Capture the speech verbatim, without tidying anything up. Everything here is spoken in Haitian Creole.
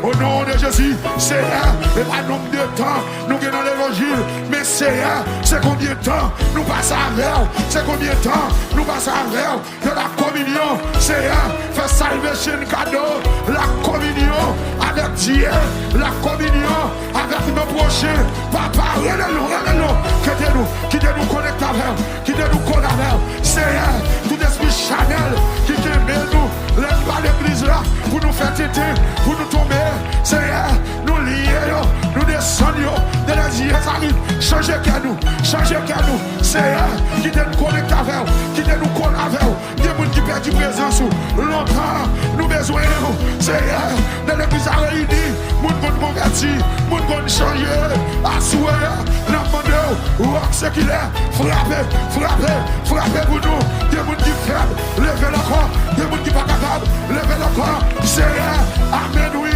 O non de Jezi, Seyè, e pa nonb de tan nou gen nan levanjil, men Seyè, se konbyen tan nou pase avè w, se konbyen tan nou pase avè w nan lakominyon, Seyè, fè salvation kado, lakominyon avèk Dye, lakominyon avèk nan pwochen, Papa, rele non, rele non, kite nou, kite nou konekte avè w, kite nou kole avè w, Seyè, tout espri chanèl ki kenbe nou, lè n pa legliz la, pou nou fè tenten, pou nou tonbe, Seyè, nou lye yo, nou desann yo, de lè Dye sa vin, chanje kè nou, chanje kè nou, Seyè, kite n konekte avè w, kite nou kole avè w, gen moun ki pèdi prezans ou, lontan, nou bezwen w, Seyè, de legliz la reyini, moun konn konvèti, moun konn chanje, aswè, n ap mande w, wòk sekilè, frape, frape, frape pou nou, gen moun ki fèb, leve l ankò, gen moun ki pa kapab, leve l ankò, Seyè, amèn, wi.